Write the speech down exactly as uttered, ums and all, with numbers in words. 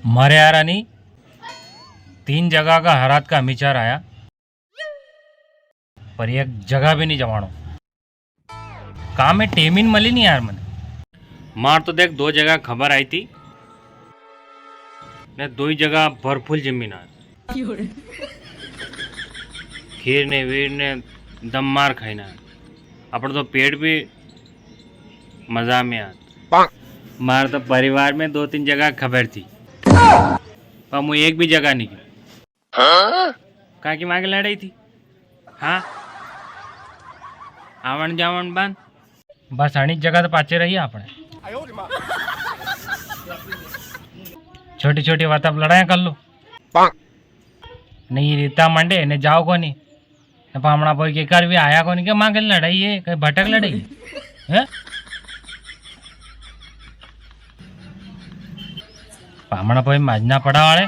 मारे यार अनी तीन जगह का हरात का हमीचार आया, पर एक जगह भी नी जवाणो। काम में टेमिन मली नी यार मने। मार तो देख, दो जगह खबर आई थी ने, दो ही जगह भरफुल जमीन आ। खीर ने वीर ने दम मार खाई ना। अपन तो पेट भी मजा में आ। मार तो परिवार में दो तीन जगह खबर थी, पर मुझे एक भी जगह नहीं गयो। काकी माँ की लड़ाई थी। हाँ, आवण जावण बंद। बस अणी जगह तो पाछे रही आपणे। छोटी छोटी बात आप लड़ाया कर लो। नहीं रीता मंडे ने जाओ कोनी। ने पामणा पोई के कर भी आया कोनी के माँ के लड़ाई है, कहीं भटक लड़ाई है। हैं? पामणा पोई माजना पड़ा वाले।